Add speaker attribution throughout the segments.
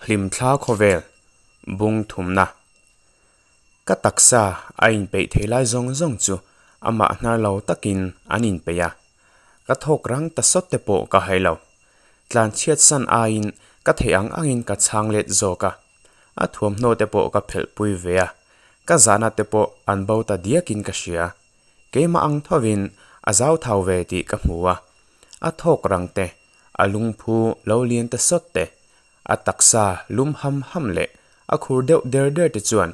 Speaker 1: Hlimthla khawvel bung thumna. Ka taksa a inpeih thei lai zawng zawng chu amah hnar lo takin an inpeih a, ka thawk rang ta sawt te pawh ka hai lo. Tlan chhiat san aiin ka theih ang angin ka chhang let zawk a, a thuamhnaw te pawh ka phelh pui ve a, ka zahna te pawh an bo ta diakin ka hria. Keimah ang thovin a zau thau ve tih ka hmu a, a thawk rang te, a lungphu lo lian ta sawt te, a taksa lum ham ham leh a khur deuh der der te chuan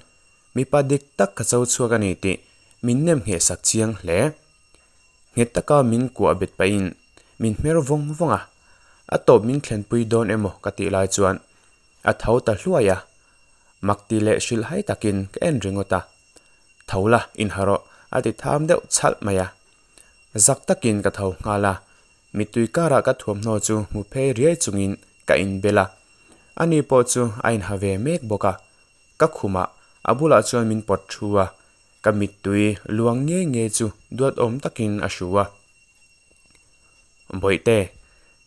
Speaker 1: mipa dik tak ka cho chhuak a ni tih min nem ngheh sak chiang hle. Nghet taka min kuah bet pahin min hmer vawng vawng a, a tawp min thlenpui dawn emaw ka tih lai chuan a tho ta hluai a, mak ti leh hrilhhai takin ka en ringawt a. Tho la, inha rawh, a ti tham deuh chhalh mai a. Zak takin ka tho nghal a, mittui karah ka thuamhnaw chu hmu phei riai chungin ka inbel a. Ani pawh chu a inha ve mek bawk a. Ka khumah a bulah chuan min pawt thu a, ka mittui luang nge nge chu duat awm takin a hru a. Bawihte,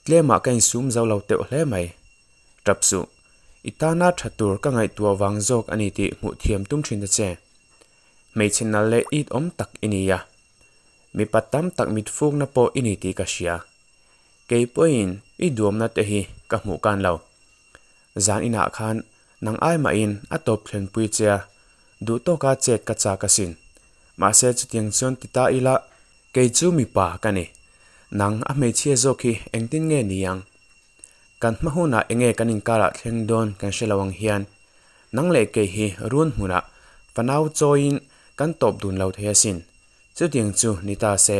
Speaker 1: tlemah ka insum zo lo teuh hle mai. Tap suh, i tana tha tur ka ngaihtuah vang zawk a ni tih hmuh thiam tum thin ta che. Hmeichhe nal leh it awm tak i ni a, mipa tam tak mit fukna pawh i ni tih ka hria. Kei pawhin i duamna te hi ka hmuh kan lo. Zan inah khan nang ai mahin a tawp thlenpui che a, duh tawka chet ka chak asin. Mahse chutiang chuan ti ta ila kei chu mipa ka ni. Nang a hmeichhia zawk hi engtin nge ni ang? Kan hma hunah enge kan inkarah thleng dawn kan hre lo ang hian nang leh kei hi run hmunah fanau chawiin kan tawp dun lo thei asin. Chutiang chu ni ta se,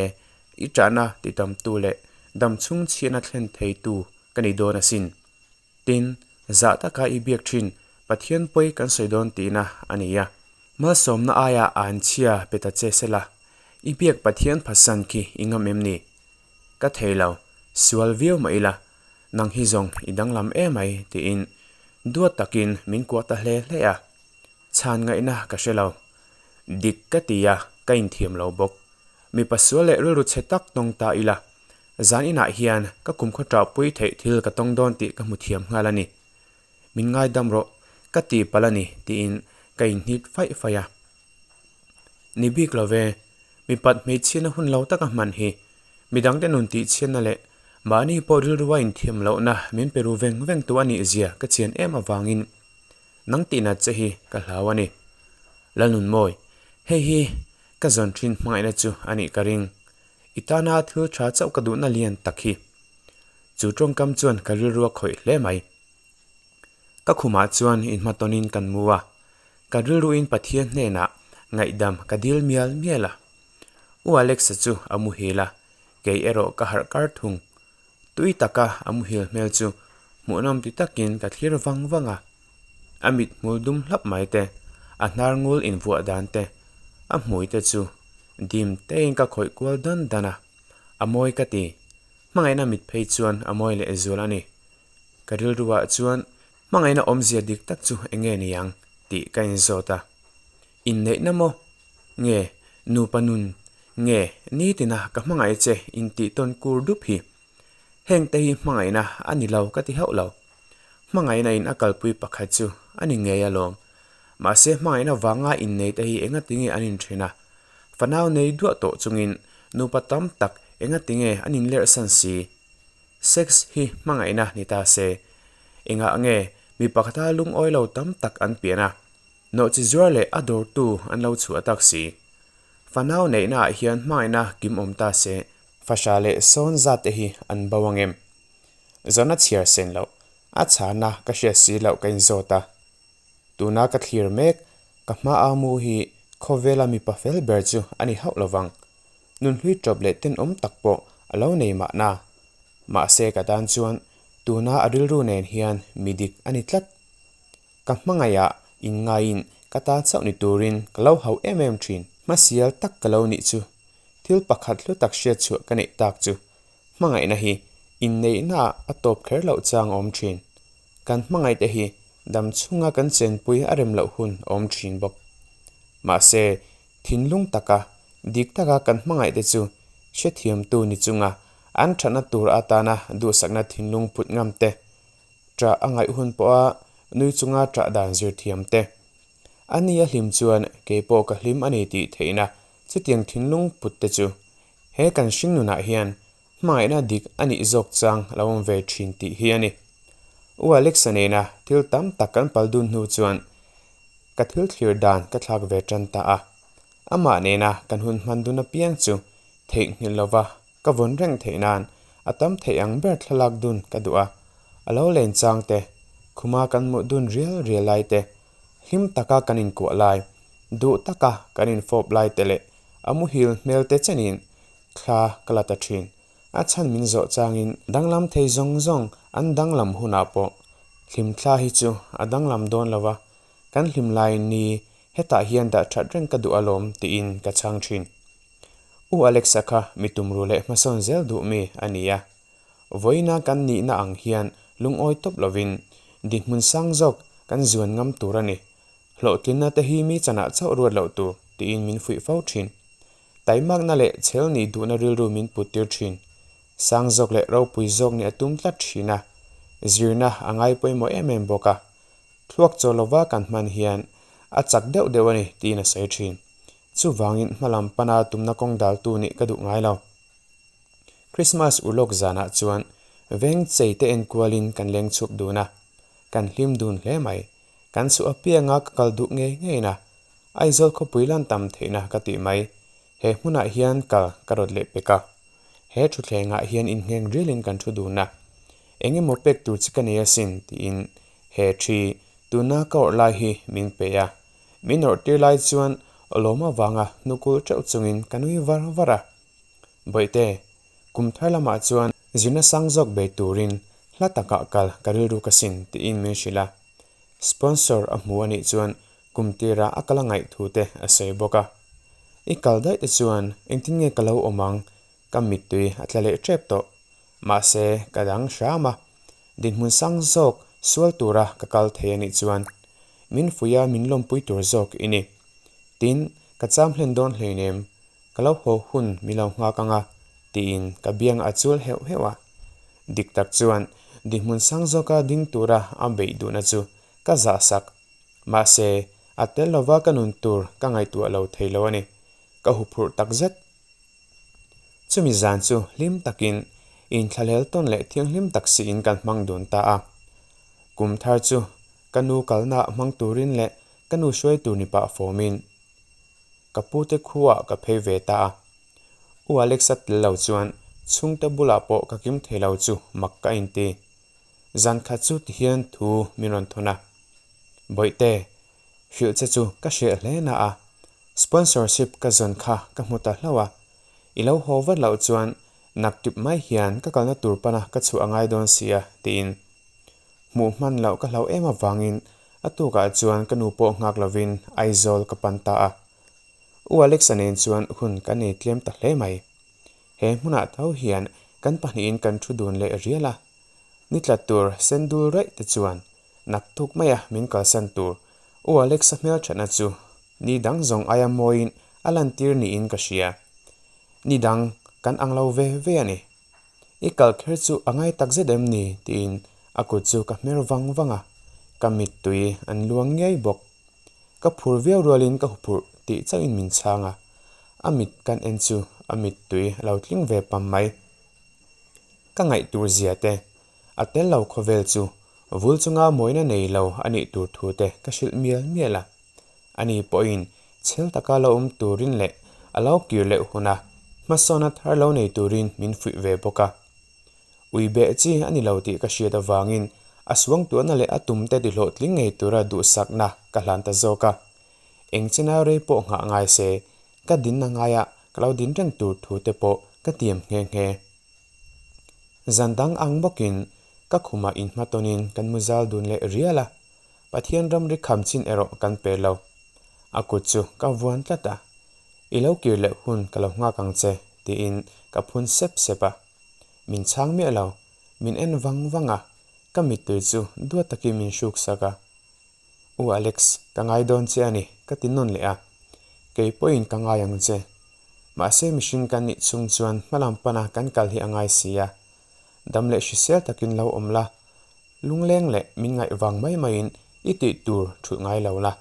Speaker 1: i ṭahna ti tamtu leh dam chhung chhiatna thlen theitu ka ni dawn asin. Tin, zah taka i biak ṭhin Pathian pawi kan sawi dawn tihna a ni a. Malsawmna aia an chhia pe ta che sela, i biak Pathian phatsan khi i ngam em ni? Ka thei lo, sual viau mah ila, nang hi zawng i danglam emai tiin duat takin min kuah ta hle hle a, chhan ngaihna ka hre lo. Dik ka ti a, ka inthiam lo bawk. Mipa sual leh rilru chhe tak tawng ta ila, zan inah hian ka kumkhaw ṭahpui theih thil ka tawng dawn tih ka hmu thiam nghal a ni. Min ngaidam rawh, ka ti palh a ni tiin ka inhnit faih faih a. Ni bik lo ve, mipat hmeichhiatna hun lo taka hman hi midangte nun tihchhiatna leh mahni pawh rilrua inthiam lohna min pe ru veng veng tu a nih zia ka chian em avangin nang tihnat che hi ka hlau a ni. Lalnunmawi, hei hi ka zawn thin hmangaihna chu a nih ka ring. I tana thil tha chauh ka duhna lian tak hi. Chu tawngkam chuan ka rilrua khawih hle mai. Ka khumah chuan inhmatawnin kan mu a, ka rilruin Pathian hnenah ngaihdam ka dil mial mial a. U Alexa chu a muhil a, kei erawh ka harh kar thung. Tui taka a muhil hmel chu hmuhnawm ti takin ka thlir vang vang a. A mit hmul dum hlap mai te, a hnar ngul invuah dan te, a hmui te chu dim tein ka khawih kual dan dan a, a mawi ka ti. Hmangaihna mit phei chuan a mawi lehzual a ni. Ka rilruah chuan hmangaihna awmzia dik tak chu eng nge ni ang tih ka inzawt a. Inneihna maw? Nge nupa nun? Nge nitina ka hmangaih che intih tawn kur dup hi? Hengte hi hmangaihna a ni lo ka ti hauh lo. Hmangaihna in a kalpui pakhat chu a ni ngei alawm. Mahse hmangaihna vanga inneite hi engatinge an inthen a? Fanau nei duah tawh chungin nupa tam tak engatinge an inlerhsan si? Sex hi hmangaihna ni ta se, engah nge mi pakhata lungawi lo tam tak an pian a, nawhchi zuar leh a dawrtu an lo chhuah tak si. Fanau neihna ah hian hmangaihna kim awm ta se, fahra leh sawn zat te hi an bo ang em? Zawhna chhiar sen loh, a chhana ka hriat si loh ka inzawt a. Tuna ka thlir mek, ka hma a mu hi khawvela mipa fel ber chu a ni hauh lovang. Nunhlui tawp leh tenawm tak pawh a lo nei mahna. Mahse ka tan chuan tuna a rilru nen hian mi dik a ni tlat. Ka hmangaihah inngaiin ka ta chauh ni turin ka lo hau em em thin. Hmasial tak ka lo nih chu thil pakhat hlu tak hriat chhuah ka neih tak chu hmangaihna hi inneihnaah a tawp kher loh chang a awm thin. Kan hmangaihte hi dam chhunga kan chenpui a rem loh hun a awm thin bawk. Mahse, thinlung taka, dik taka kan hmangaihte chu hrethiamtu ni chunga an thatna tur atana duhsakna thinlung put ngam te, ṭah a ngaih hun pawha Nui chunga ṭah dan zir thiam te. A ni a hlim chuan kei pawh ka hlim a ni tih theihna chutiang thinlung put te chu he kan hring nunah hian hmangaihna dik a nih zawk chang a lo awm ve thin tih hi a ni. U Alexa nena thil tam tak kan pal dun hnu chuan ka thil thlir dan ka thlak ve tan ta a. Amah nena kan hun hman dun apiang chu theihnghilh lova Ka vawn reng theih nan a tam theih ang ber thlalak dun ka duh a, a lo len chang te, khuma kan hmuh dun rial rial lai te, hlim taka kan inkuah lai, duh taka kan infawp lai te leh a muhil hmel te chenin thla ka la ta thin. A chhan min zawh changin danglam thei zawng zawng an danglam hunah pawh hlimthla hi chu a danglam dawn lo va, kan hlim laiin ni hetah hian dah that reng ka duh alawm tiin ka chhang thin. U Alexa kha mi tumru leh hmasawn zel duh mi a ni a. Vawiina kan nihna ang hian lungawi tawp lovin dinhmun sang zawk kan zuan ngam tur a ni. Hlawhtlinna te hi mi chanah chauh ruat loh tur tiin min fuih fo thin. Taimakna leh chhel nih duhna rilru min put tir thin. Sang zawk leh ropui zawk nih a tum tlat thin a. Zirna a ngai pawimawh em em bawk a. Thluak chaw lova kan hman hian a chak deuh deuh a ni tiin a sawi thin. Chuvangin hmalam pana tumna kawng daltu nih ka duh ngai lo. Christmas urlawk zanah chuan veng chei te enkualin kan leng chhuak dun a, kan hlim dun hle mai. Kan chhuah apianga ka kal duh ngei ngeiin a, Aizawl khawpui lan tam theihna ka tih mai. He hmunah hian kal ka rawt leh pek a. He thutthlengah hian inngheng rilin kan thu dun a. Eng emaw pek tur chi ka nei asin tiin he thi tuna ka awrh lai hi min pe a. Min awrh tir lai chuan lawm avanga hnukul teuh chungin ka nui var var a. Bawihte, kum thar lamah chuan zirna sang zawk bei turin hla takah kal ka rilru ka sin tiin min hrilh a. Sponsor a hmu anih chuan kum tirah a kal a ngaih thu te a sawi bawk a. I kal daih te chuan engtin nge ka lo awm ang? Ka mittui a tla leh tep tawh. Mahse, ka dang hram a. Dinhmun sang zawk sual tura ka kal thei anih chuan min fuih a min lawmpui tur zawk i ni. Tin, ka cham hlen dawn hleinem, ka lo haw hun min lo nghak ang a, tiin ka biang a chul heuh heuh a. Dik tak chuan dinhmun sang zawka ding tura a beih duhna chu ka zah sak. Mahse, a tel lova ka nun tur ka ngaihtuah lo thei lo a ni. Ka huphurh takzet. Chumi zan chu hlim takin inthlahlel tawn leh thianghlim tak siin kan hmang dun ta a. Kum thar chu ka nu kalna hmang turin leh ka nu hruai tur ni pah fawmin ka pute khuaah ka phei ve ta a. U Alexa tel lo chuan chhungte bulah pawh ka kim thei lo chu mak ka inti. Zan khat chu tihian thu min rawn thawn a. Bawihte, Hrilh che chu ka hreh hle na a, sponsorship ka zawn kha ka hmu ta hlauh a, i lo haw vat loh chuan nak tip mai hian ka kalna tur pana ka chhuah a ngai dawn si a tiin hmuh hman loh ka hlauh em avangin a tukah chuan ka nu pawh nghak lovin Aizawl ka pan ta a. U Alexa nen chuan hun kan nei tlem ta hle mai. He hmunah tho hian kan pahnihin kan thu dun leh rial a, ni tla tur sen dul raih te chuan Naktuk maia min kalsan tur U Alexa hmelthatna chu ni dang zawng aia mawiin a lantir niin ka hria. Ni dang kan ang lo ve ve a ni. I kal kher chu a ngai takzet em ni? tiin a kut chu ka hmer vang vang a, ka mittui an luang ngei bawk. Ka phur viau rualin ka huphurh tih chauhin min chhang a, a mit kan en chu a mittui a lo tling ve pam mai. Ka ngaih tur zia te A tel lo khawvel chu vul chunga mawina nei lo a nih tur thu te ka hrilh mial mial a. Ani pawhin chhel taka lo awm turin leh a lo kir leh huna hmasawna thar lo nei turin min fuih ve bawk a. Ui beh chi a ni lo tih ka hriat avangin a suangtuahna leh a tum te tihlawhtling ngei tura duhsakna ka hlan ta zawk a. Eng chena rei pawh nghah ngai se ka dinna ngaia ka lo din reng tur thu te pawh ka tiam nghe nghe. Zan dang ang bawkin ka khumah inhmatawnin kan mu zal dun leh rial a, Pathian ramri kham chin erawh kan pe lo. A kut chu ka vuan tlat a, I lo kir leh hun ka lo nghak ang che tiin ka phun sep sep a. Min chhang miah lo, min en vang vang a, ka mittui chu duat takin min hruk sak a. U Alex, ka ngai dawn che a ni, ka ti nawn leh a. Kei pawhin ka ngai ang che. Mahse mihring kan nih chhung chuan hmalam pana kan kal hi a ngai si a. Dam leh hrisel takin lo awm la. Lungleng leh min ngaih vang mai maiin i tih tur thulh ngai lo la.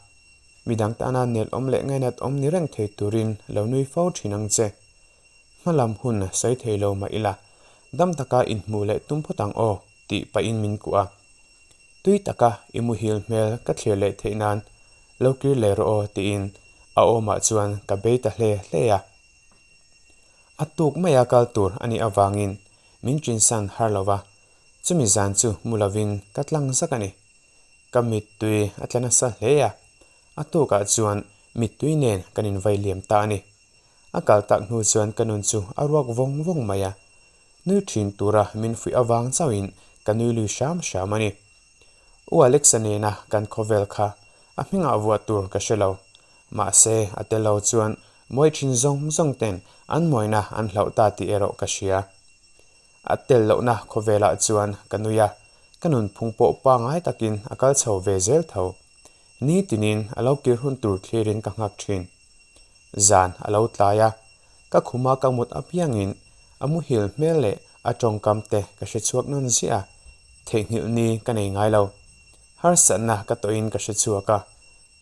Speaker 1: Midang tana nel awm leh ngainat awm ni reng thei turin lo nui fo thin ang che. Hmalam hun sawi thei lo mah ila, dam taka inhmuh leh tum phawt ang aw tih pahin min kuah a. Tui taka i muhil hmel ka thlir leh theih nan lo kir leh rawh aw tiin a awmah chuan ka bei ta hle hle a. A tuk maia kal tur a nih avangin min chinsan har lo va, chumi zan chu mu lovin ka tlang zak a ni. Ka mittui a tla nasa hle a, a tukah chuan mittui nen kan invai liam ta a ni. A kal tak hnu chuan ka nun chu a ruak vawng vawng mai a, nui thin tura min fuih avang chauhin ka nui lui hram hram a ni. U Alexa nena kan khawvel kha a hmingah vuah tur ka hre lo, mahse a tel lo chuan mawi thin zawng zawng ten an mawina an hlauh ta tih erawh ka hria. A tel lohna khawvelah chuan ka nui a, ka nunphung pawh pangai takin a kal chho ve zel tho. Ni tinin a lo kir hun tur thlirin ka nghak thin. Zan a lo tlai a, ka khuma ka mut apiangin a muhil hmel leh a tawngkam te ka hre chhuak nawn ziah a, theihnghilh ni ka nei ngai lo. Harsatna ka tawhin ka hre chhuak a,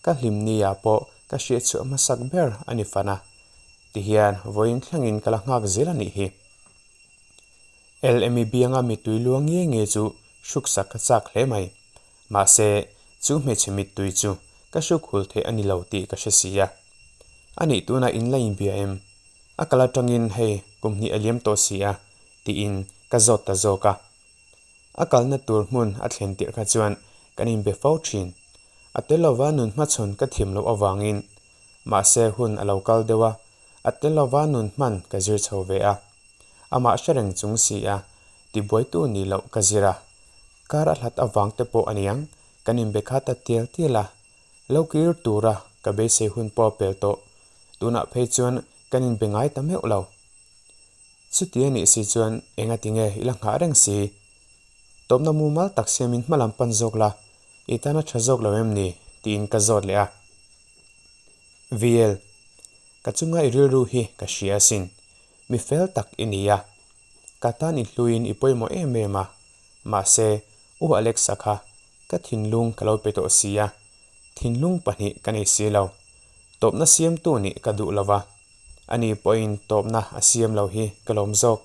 Speaker 1: ka hlim nia pawh ka hriatchhuah hmasak ber a ni fan a, tihian vawiin thlengin ka la nghak zel a nih hi. LME bianga mittui luang nge nge chu hruksak ka chak hle mai. Mahse, chu hmeichhe mittui chu ka hruk hul theih a ni lo tih ka hre si a. Anih tunah in la inbia em? A kal atangin hei kum hnih a liam tawh si a, tiin ka zawt ta zawk a. A kalna tur hmun a thlen tirh kha chuan kan inbe fo thin. A tel lova nun hmachhawn ka thiam loh avangin. Mahse hun a lo kal deuh a, a tel lova nun hman ka zir chho ve a. Amah hre reng chung si a, tibuaitu nih loh ka zir a. Kar a hlat avang te pawh a niang, kan inbe kha ta tial tial a. Lo kir tura ka beisei hun pawh a pel tawh. Tunah phei chuan kan inbe ngai ta meuh lo. Chuti a nih si chuan enga tinge i la nghah reng si? Tawpna mumal tak siamin hma lam pan zawk la, i tan a tha zawk lo em ni? tiin ka zawt leh a. VL, Ka chunga i rilru hi ka hria asin. Mi fel tak i ni a. Ka tan i hluin i pawimawh em em a. Mahse, U Alexa kha ka thinlung ka lo pe tawh si a. Thinlung pahnih ka nei si lo. Tawpna siamtu nih ka duh lo va. Ani pawhin tawpna a siam lo hi ka lawm zawk.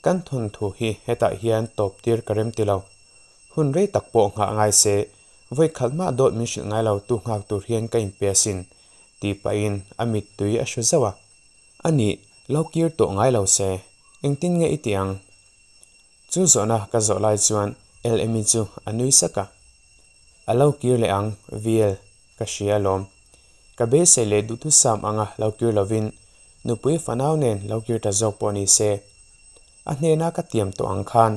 Speaker 1: Kan thawnthu hi hetah hian tawp tir ka rem ti lo. Hun rei tak pawh nghah ngai se, vawi khat mah dawt min hrilh ngai lo tu nghak tur hian ka inpe asin, tih pahin a mittui a hru zauh a. Ani, lo kir tawh ngai lo se, engtin nge i tih ang? Chu zawhna ka zawh lai chuan LME chu a nui sak a. A lo kir leh ang, VL, ka hria alawm. Ka beisei leh duhthusam anga lo kir lovin nupui fanau nen lo kir ta zawk pawh ni se. A hnena ka tiam tawh ang khan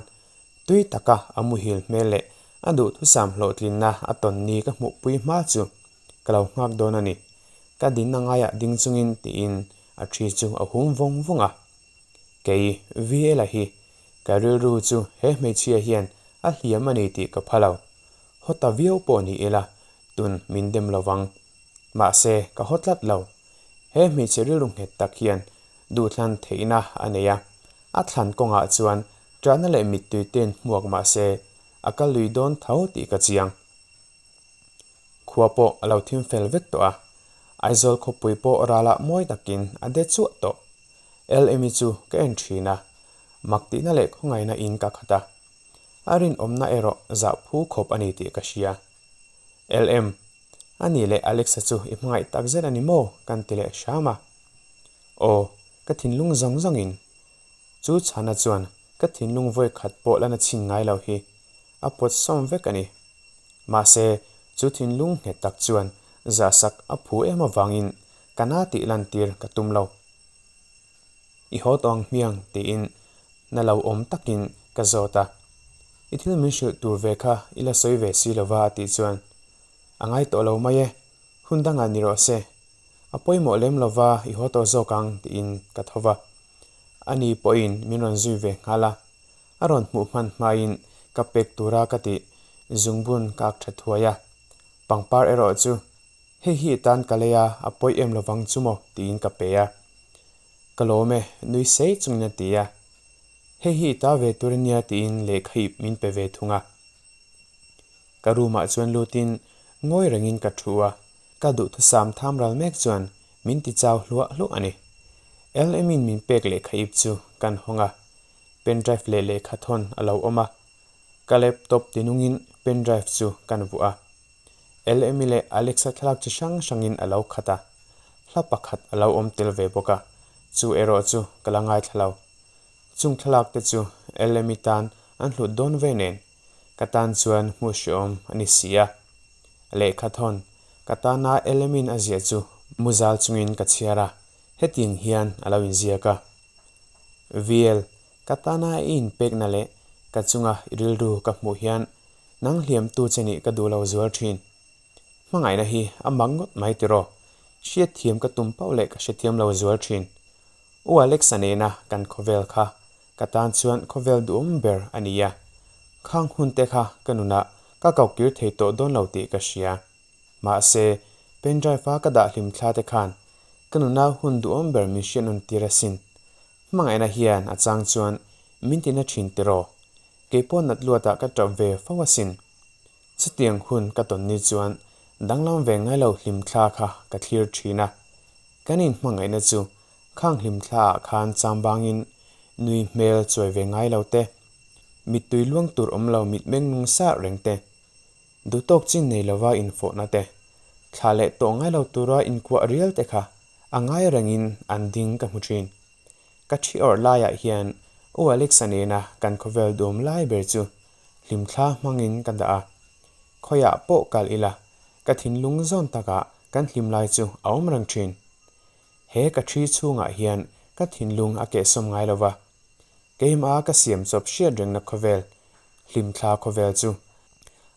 Speaker 1: tui taka a muhil hmel leh a duhthusam hlawhtlinna a tawn ni ka hmuhpui hma chu ka lo nghak dawn a ni. Ka dinna ngaiah ding chungin tiin a thi chu a hum vawng vawng a. Kei, VL-a hi, ka rilru chu he hmeichhia hian a hliam a ni tih ka pha lo. Haw ta viau pawh ni ila, tun min dem lo vang. Mahse, ka haw tlat lo. He hmeichhe rilru nghet tak hian duhthlan theihna a nei a, a thlan kawngah chuan ṭahna leh mittui te'n hmuak mah se, a kal lui dawn tho tih ka chiang. Khua pawh a lo thim fel vek tawh a, Aizawl khawpui pawh ralah mawi takin a de chuah tawh. LME chu ka en thin a, mak tihna leh khawngaihna in ka khat a. A rinawmna erawh zah phu khawp a ni tih ka hria. LM, A nih leh Alexa chu i hmangaih tak zet a ni maw? kan ti leh hram a. Aw, ka thinlung zawng zawngin. Chu chhana chuan ka thinlung vawi khat pawh la na chhin ngai lo hi a pawt sawm vek a ni. Mahse, chu thinlung nghet tak chuan zahsak a phu em avangin ka na tih lantir ka tum lo. I haw tawh ang hmiang tiin na lo awm takin ka zawt a. I thil min hrilh tur ve kha i la sawi ve si lova a tih chuan, A ngai tawh lo mai e, hun dangah ni rawh se. A pawimawh lem lova i haw tawh zawk ang tiin ka tho va. Ani pawhin min rawn zui ve nghal a. A rawn hmuh hman hmain ka pek tura ka tih zungbun ka ak tha thuai a. Pangpar erawh chu hei hi tan ka lei a, a pawi em lovang chu maw tiin ka pe a. Ka lawm e, nui sei chungin a ti a. Hei hi i ta ve tur ania tiin lehkha ip min pe ve thung a. Ka room ah chuan lutin ngawi rengin ka thu a, ka duhthusam tham ral mek chuan min ti chau hluah hluah a ni. LM in min pek lehkha ip chu kan hawng a, pen drive leh lehkha thawn a lo awm a, ka laptop tinungin pen drive chu kan vuah a. LMI leh Alexa thlalak chi hrang hrangin a lo khat a, hla pakhat a lo awm tel ve bawk a, chu erawh chu ka la ngaithla lo. Chung thlalak te chu LMI tan an hlut dawn ve nen, ka tan chuan hmuh hreawm a ni si a. Lehkha thawn, ka tana LMI'n a ziah chu muzal chungin ka chhiar a, hetiang hian a lo inziak a. VL, Ka tana i inpekna leh ka chunga i rilru ka hmuh hian nang hliamtu che nih ka duh lo zual thin. Hmangaihna hi a mak ngawt mai tiraw? Hriatthiam ka tum pauh leh ka hrethiam lo zual thin. U Alexa nena kan khawvel kha ka tan chuan khawvel duhawm ber a ni a. Khang hun te kha ka nunah ka kokir thei tawh dawn lo tih ka hria. Mahse, pendrive-a ka dah hlim thla te khan ka nuna hun duhawm ber min hriat nawn tir asin. Hmangaihna hian a chang chuan min tina thin tiraw? Kei pawh nat luatah ka tap ve fo asin. Chutiang hun ka tawn ni chuan danglam ve ngai lo hlimthla kha ka thlir thin a. Kan inhmangaihna chu khang hlimthla ah khan cham vangin nui hmel chuai ve ngai lo te, mittui luang tur awm lo mitmeng nung sar reng te, Duhtawk chin nei lova infawhna te, thla leh tawh ngai lo tura inkuah rial te kha a ngai rengin an ding ka hmu thin. Ka thi awrh laiah hian U Alexa nena kan khawvel duam lai ber chu hlimthla hmangin ka dah a. Khawiah pawh kal ila ka thinlung zawn takah kan hlim lai chu a awm reng thin. He ka thi chhungah hian ka thinlung a kehsawm ngai lova, Keimah ka siam chawp hriat rengna khawvel, hlimthla khawvel chu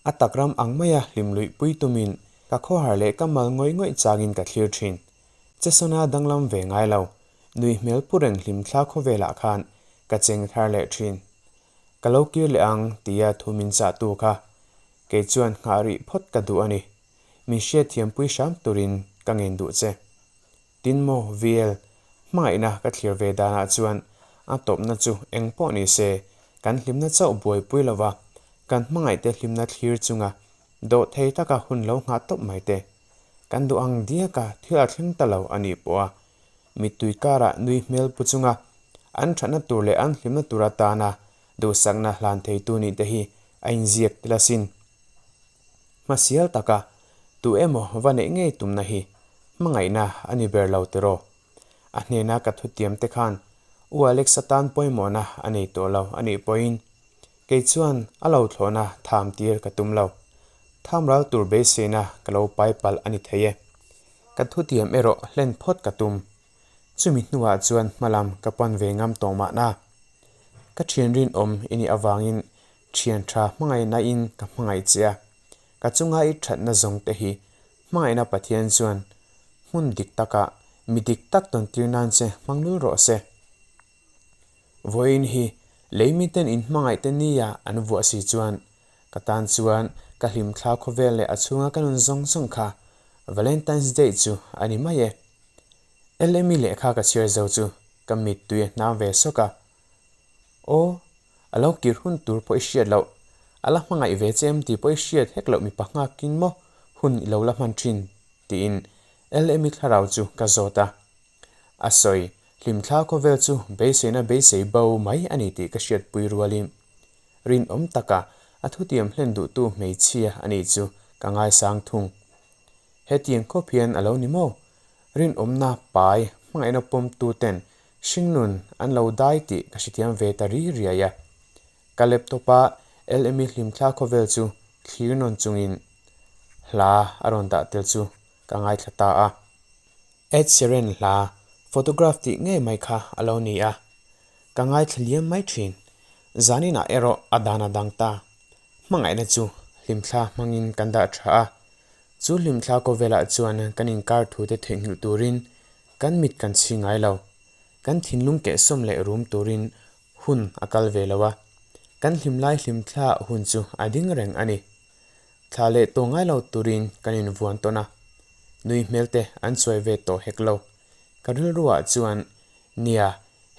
Speaker 1: a tak ram ang maia hlim luih pui tumin ka khawhar leh ka mal ngawih ngawih changin ka thlir thin. Chesona danglam ve ngai lo, nui hmel pu reng hlimthla khawvelah khan ka cheng thar leh thin. Ka lo kir leh ang tia thu min chahtu kha kei chuan nghah rih phawt ka duh a ni. Min hriatthiampui hram turin ka ngen duh che. Tin maw VL, hmangaihna ka thlir ve danah chuan a tawpna chu eng pawh ni se, kan hlimna chauh buaipui lova kan hmangaihte hlimna thlir chunga dawh thei taka hun lo nghah tawp mai te. Kan duh ang diaka thil a thleng ta lo a nih pawh a, mittui karah nui hmel pu chunga an thatna tur leh an hlimna tur atana duhsakna hlan theitu nih te hi a inziak tel asin. Hmasial taka tu emaw va neih ngei tumna hi hmangaihna a ni ber lo tiraw? A hnena ka thutiam te khan U Alex atan pawimawhna a nei tawh lo a nih pawhin kei chuan a lo thlawhna tham tir ka tum lo. Tham ral tur beiseina ka lo pai palh a ni thei e. Ka thutiam erawh hlen phawt ka tum. Chumi hnuah chuan hmalam ka pan ve ngam tawh mahna. Ka thian rinawm i nih avangin Thian tha hmangaihna in ka hmangaih che a, ka chunga i thatna zawng te hi hmangaihna Pathian chuan hmun dik takah mi dik tak tawn tir nan che hmang lul rawh se. Vawiin hi lei miten in hmangaih te nia an vuah si chuan ka tan chuan ka hlimthla khawvel leh a chhunga ka nun zawng zawng kha Valentine's Day chu a ni mai e. LME lehkha ka chhiar zo chu ka mittui a hnam ve sawk a. Aw, a lo kir hun tur pawh i hriat loh, a la hmangaih ve che em tih pawh i hriat hek loh mipa nghakin maw hun i lo la hman thin? tiin LME thlarau chu ka zawt a. A sawi, hlimthla khawvel chu beiseina beisei bo mai a ni tih ka hriatpui rualin rinawm taka a thutiam hlen duhtu hmeichhia a nih chu ka ngaisang thung. Hetiang khawp hian a lo ni maw? Rinawmna pai hmangaihna pawmtu ten Hringnun an lo dai tih ka hrethiam ve ta ri riai a. Ka laptop-a LME hlimthla khawvel chu thlir nawn chungin hla a rawn dah tel chu ka ngaithla ta a. Ed Sheeran hla Photograph tih ngei mai kha a lo ni a. Ka ngaithla liam mai thin. Zaninah erawh a dan a dang ta. Hmangaihna chu hlimthla hmangin kan dah tha a. Chu hlimthla khawvelah chuan kan inkar thute theihnghilh turin Kan mit kan chhi ngai lo. Kan thinlung kehsawm leh rum turin hun a kal ve lo a. Kan hlimlai hlimthla hun chu a ding reng a ni. Thla leh tawh ngai lo turin kan invuan tawn a. Nui hmel te an chuai ve tawh hek lo. Ka rilruah chuan, Nia,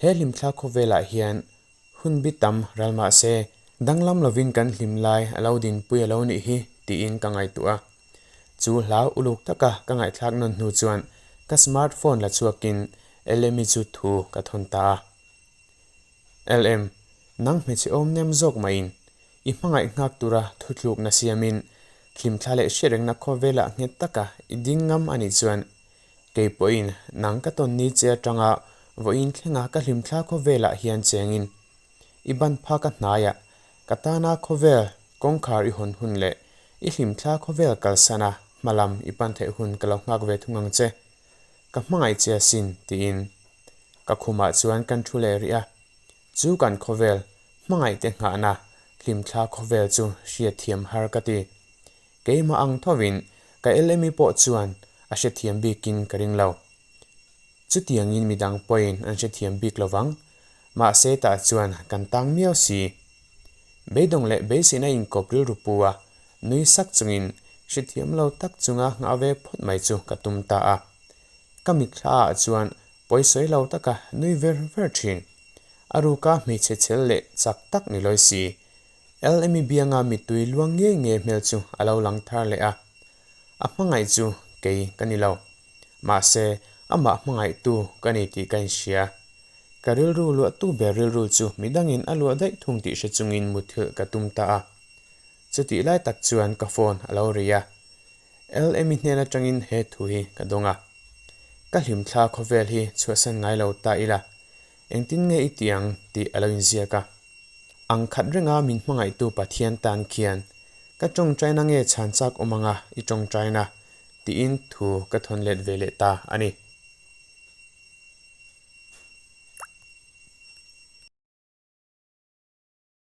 Speaker 1: he hlimthla khawvelah hian hun bi tam ral mah se, danglam lovin kan hlimlai a lo dinpui a lo nih hi tiin ka ngaihtuah a. Chu hlau uluk taka ka ngaihthlak nawn hnu chuan ka smart phone la chhuakin LM-i chu thu ka thawn ta a. LM, nang hmeichhe awm nem zawk maiin i hmangaih nghak tura thutlukna siamin hlimthla leh hriatrengna khawvelah nghet taka i ding ngam a nih chuan kei pawhin nang ka tawn ni che atanga vawiin thlenga ka hlimthla khawvelah hian chengin i ban phak a hnaiah ka tana khawvel kawngkhar i hawn hun leh i hlimthla khawvel kalsana hmalam i pan theih hun ka lo nghak ve thung ang che. Ka hmangaih che asin tiin ka khumah chuan kan thu leh rih a. Chu kan khawvel hmangaihte nghahna hlimthla khawvel chu hriatthiam har ka ti. Keimah ang thovin ka LME pawh chuan a hrethiam bikin ka ring lo. Chutiangin midang pawhin an hrethiam bik lovang. Mahse tah chuan kan tang miau si. Beidawng leh beiseina inkawp rilru pu a, nui sak chungin hrethiam lo tak chunga nghah ve phawt mai chu ka tum ta a. Ka mitthla ah chuan pawisawi lo taka nui ver ver thin. A ruka hmeichhe chhel leh chak tak ni lawi si. LME bianga mittui luang ngei ngei hmel chu a lo lang thar leh a. A hmangaih chu kei ka ni lo. Mahse, amah hmangaihtu ka ni tih ka inhria. Ka rilru luahtu ber rilru chu midangin a luah daih thung tih hre chungin muthilh ka tum ta a. Chutih lai tak chuan ka phone a lo ri a. LME hnen atangin he thu hi ka dawng a. Ka hlimthla khawvel hi chhuahsan ngai lo ta ila, engtin nge i tih ang tih a lo inziak a. Ang khat renga min hmangaihtu Pathian tan khian ka tawngtaina nge chhan chak awm anga i tawngtaina tiin thu ka thawn let ve leh ta a ni.